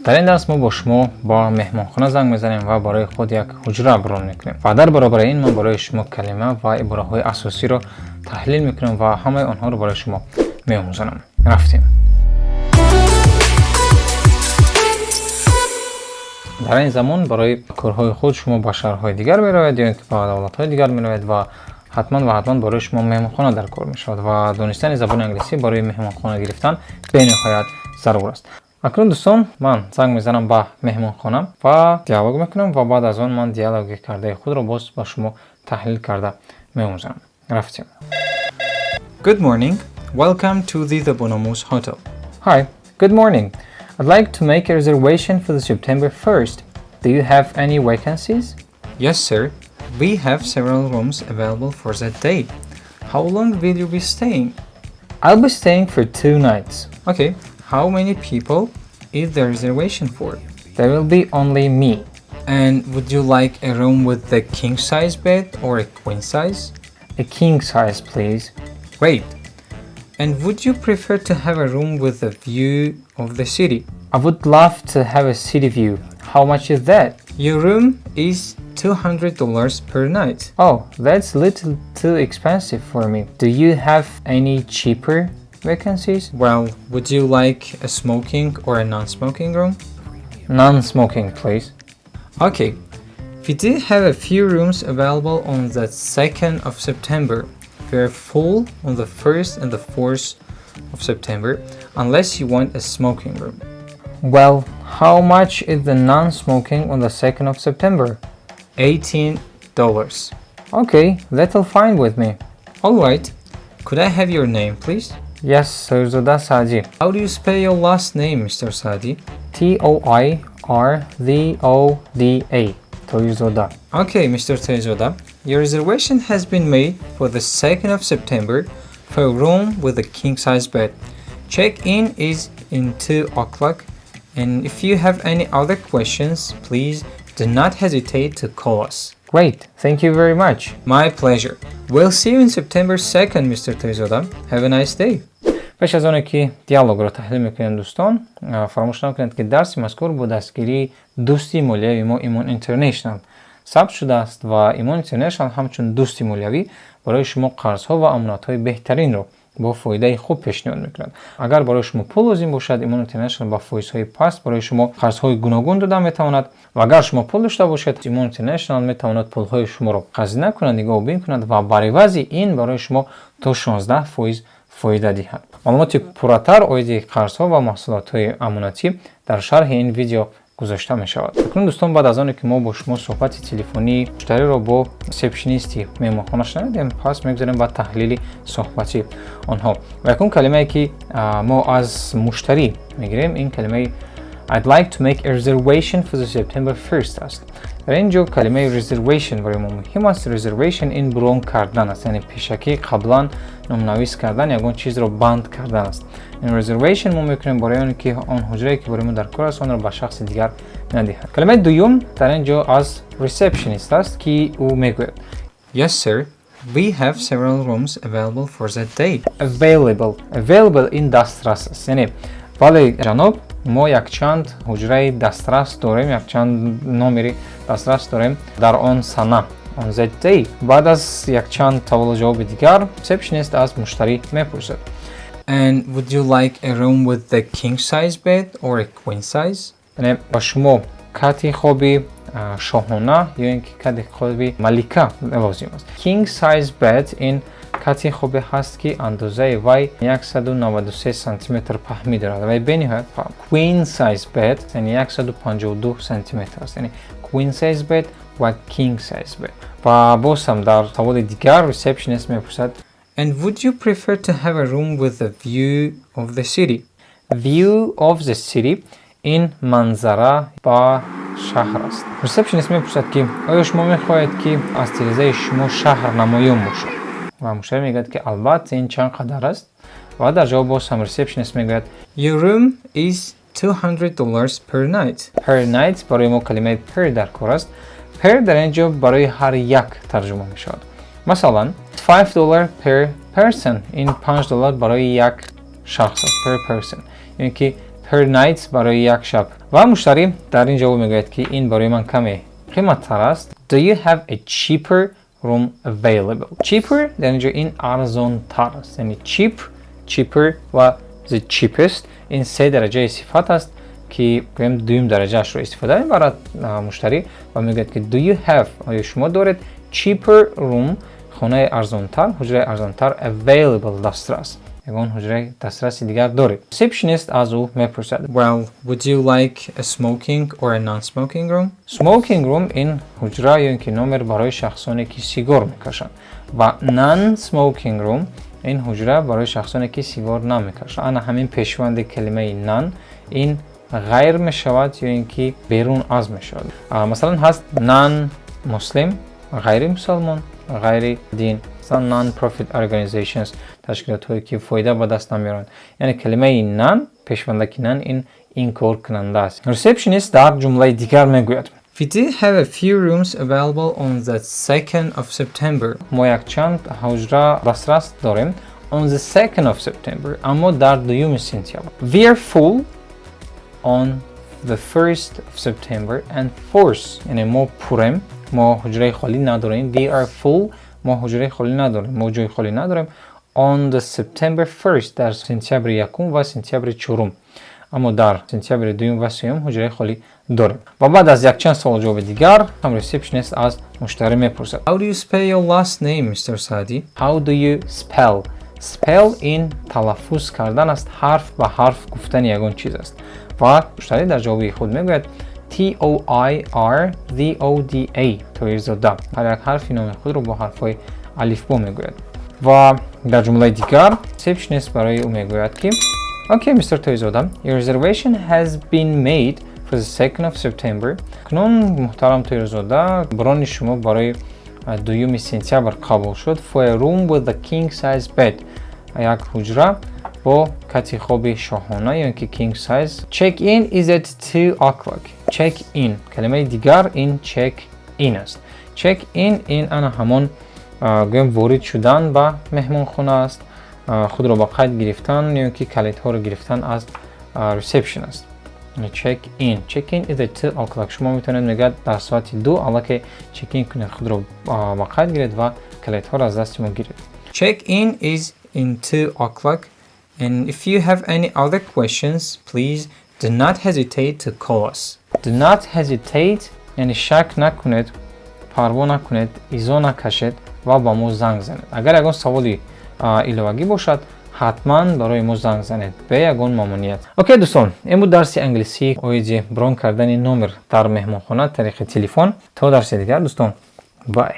Дар ин дарс мо бо шумо ба меҳмонхона занг мезанем ва барои худ як ҳуҷра брон мекунем ва дар баробари ин ман барои шумо калима ва ибораҳои асосиро таҳлил мекунам ва ҳамаи онҳоро барои шумо меомӯзонам. Рафтем. Дар ин замон барои корҳои худ шумо ба шаҳрҳои дигар меравед ё ин ки ба давлатҳои дигар меравед ва ҳатман ва ҳатман барои шумо меҳмонхона дар кор мешавад ва донистани забони англисӣ барои меҳмонхона гирифтан бениҳоят зарур аст. Акнун, дӯстон, ман занг мезанам ба меҳмонхона ва диалог мекунам ва баъд аз он ман диалоги кардаи худро боз ба шумо таҳлил карда меомӯзонам. Рафтем. Good morning. Welcome to the Zabonomuz Hotel. Hi, good morning. I'd like to make a reservation for the September 1st. Do you have any vacancies? Yes, sir. We have several rooms available for that day. How long will you be staying? I'll be staying for 2 nights. Okay. How many people is the reservation for? There will be only me. And would you like a room with the king size bed or a queen size? A king size, please. Great. And would you prefer to have a room with a view of the city? I would love to have a city view. How much is that? Your room is $200 per night. Oh, that's a little too expensive for me. Do you have any cheaper vacancies? Well, would you like a smoking or a non smoking room? Non-smoking, please. Okay, we do have a few rooms available on the 2nd of September. We are full on the 1st and the 4th of September, unless you want a smoking room. Well, how much is the non-smoking on the 2nd of September? $18. Okay, that'll fine with me. Alright, could I have your name, please? Yes, Toirzoda Sadi. How do you spell your last name, Mr. Sadi? Toirzoda. Toirzoda. Okay, Mr. Toirzoda, your reservation has been made for the 2nd of September for a room with a king size bed. Check in is in 2 o'clock, and if you have any other questions, please do not hesitate to call us. Great, thank you very much. My pleasure. We'll see you in September 2nd, Mr. Toirzoda. Have a nice day. Пеш аз оне ки диалогро таҳлил мекунем, дӯстон, фаромӯш накунед, ки дарси мазкур бо дастгирии дӯсти молиявии мо Имон Интернешнал сабт шудааст ва Имон Интернешнал ҳамчун дӯсти молиявӣ барои шумо қарзҳо ва амонатҳои беҳтаринро бо фоидаи хуб пешниҳод мекунад. Агар барои шумо пул лозим бошад, Имон Интернешнал ба фоизҳои паст барои шумо қарзҳои гуногун дода метавонад ва агар шумо пул дошта бошед, Имон Интернешнал метавонад пулҳои шуморо хазина кунад, нигаҳбон кунад ва бар ивази ин барои шумо то 16% фоида диҳад. Маълумоти пурратар оиди қарзҳо ва маҳсулотҳои амонатӣ дар шарҳи ин видео гузошта мешавад. Акнун, дӯстон, баъд аз оне ки мо бо шумо суҳбати телефонии муштариро бо ресепшнисти меҳмонхона шунидем, пас мегузарем ба таҳлили суҳбати онҳо. Ва якум калимае, ки мо аз муштарӣ мегирем, ин калимаи "I'd like to make a reservation for the September 1st" аст. Дар ин ҷо калимаи reservation барои мо муҳим аст. Reservation ин брон кардан аст, яъне пешакӣ, қаблан номнавис кардан, ягон чизро банд кардан аст. Ин reservation мо мекунем барои он ки он ҳуҷрае, ки барои мо дар кор аст, онро ба шахси дигар надиҳад. Калимаи дуюм дар ин ҷо аз receptionist аст, ки ӯ мегӯяд: Yes, sir. We have several rooms available for that day. Available. Available ин дастрас аст, яъне бале, ҷаноб, мо якчанд ҳуҷраи дастрас дорем, якчанд номери дастрас дорем дар он сана, on that day. Баъд аз якчанд саволу ҷавоби дигар receptionist аз муштарӣ мепурсад: And would you like a room with the king size bed or a queen size? Яъне ба шумо кати хоби шоҳона ё ин ки кати хоби малика лозим аст? King size bed ин кати хобе ҳаст, ки андозаи вай 193 сантиметр паҳмӣ дорад вай бениҳоят паҳм. Queen size bed яъне 152 сантиметр аст, яъне queen size bed ва king size bed. Ва боз ҳам дар саволи дигар receptionist мепурсад: And would you prefer to have a room with a view of the city? View of the city ин манзара ба шаҳр аст. Receptionist мепурсад, ки оё шумо мехоҳед, ки аз тирезаи шумо шаҳр намоён бошад? Ва муштарӣ мегӯяд, ки албатта, ин чанд қадар аст? Ва дар ҷавоб боз ҳам receptionist мегӯяд: Your room is $200 per night. Per night. Барои мо калимаи per дар кор аст. Per дар ин ҷо барои ҳар як тарҷума мешавад. Масалан, $5 per person ин 5 доллар барои як шахс аст, per person, ё ки per Per night, барои як шаб. Ва муштарӣ дар ин ҷавоб мегӯяд, ки ин барои ман каме қиматтар аст. Do you have a cheaper room available? Cheaper дар инҷо ин арзонтар аст, яъне cheap, cheaper ва the cheapest, ин се дараҷаи сифат аст, ки гӯем дуюм дараҷаашро истифода мебарад муштарӣ ва мегӯяд, ки do you have, оё шумо доред, cheaper room, хонаи арзонтар, ҳуҷраи арзонтар, available, дастрас, ягон ҳуҷраи дастраси дигар доред? Receptionist аз ӯ мепурсад: Well, would you like a smoking or a non-smoking room? Smoking room ин ҳуҷра ё ин ки номер барои шахсоне, ки сигор мекашанд, ва non-smoking room ин ҳуҷра барои шахсоне, ки сигор намекашанд. Ана ҳамин пешванди калимаи non ин ғайр мешавад ё ин ки берун аз мешавад. Масалан, ҳаст non muslim, ғайри мусалмон, ғайри дин, масалан non profit organizations, ташкилотҳое, ки фоида ба даст намеоранд. Яъне калимаи non, пешвандаки non ин инкоркунанда аст. Receptionist дар ҷумлаи дигар мегӯяд: We do have a few rooms available on the 2nd of September. Мо якчанд ҳуҷра дастрас дорем on the 2nd of September, аммо дар дуюми сентябр. We are full on the 1st of September and 4th. Яъне мо пурем, мо ҳуҷраи холӣ надорем. We are full, мо ҳуҷраи холӣ надорем, мо ҷои холӣ надорем on the September 1st, дар сентябри якум ва сентябри чорум, аммо дар сентябри дуюм ва сеюм ҳуҷраи холӣ дорем. Ва баъд аз якчанд суолу ҷавоби дигар ҳам receptionist аз муштарӣ мепурсад: How do you spell your last name, Mr. Sadi? How do you spell? Spell ин талаффуз кардан аст, ҳарф ба ҳарф гуфтани ягон чиз аст. Ва муштарӣ дар ҷавоби худ мегӯяд: Toirzoda, Тоирзода. Ҳар як ҳарфи номи худро бо ҳарфҳои алифбо мегӯяд. Ва дар ҷумлаи дигар receptionist барои ӯ мегӯяд, ки Okay, Mr. Toirzoda, your reservation has been made for the 2nd of September. Акнун, муҳтарам Тоирзода, брони шумо барои дуюми сентябр қабул шуд, for a room with the king size bed, як ҳуҷра бо кати хоби шоҳона ё ки king size. Check in is at 2 o'clock. Check in, калимаи дигар ин check in аст. Check in ин ана ҳамон гӯем ворид шудан ба меҳмонхона аст, худро ба қайд гирифтан ё ки калидҳоро гирифтан аз reception аст. Check in, check in is at 2 o'clock. Шумо метавонед, мегӯяд, дар соати 2 аллакай check in кунед, худро ба қайд гиред ва калидҳоро аз дасти мо гиред. Check in is in 2 o'clock, and if you have any other questions, please do not hesitate to call us. Do not hesitate, яъне шак накунед, парво накунед, изо накашед ва ба мо занг занед. Агар ягон саволи иловагӣ бошад, ҳатман барои мо занг занед бе ягон мамоният. Окей, дӯстон, ин буд дарси англисӣ оиди брон кардани номер дар меҳмонхона тариқи телефон. То дарси дигар, дӯстон, bye.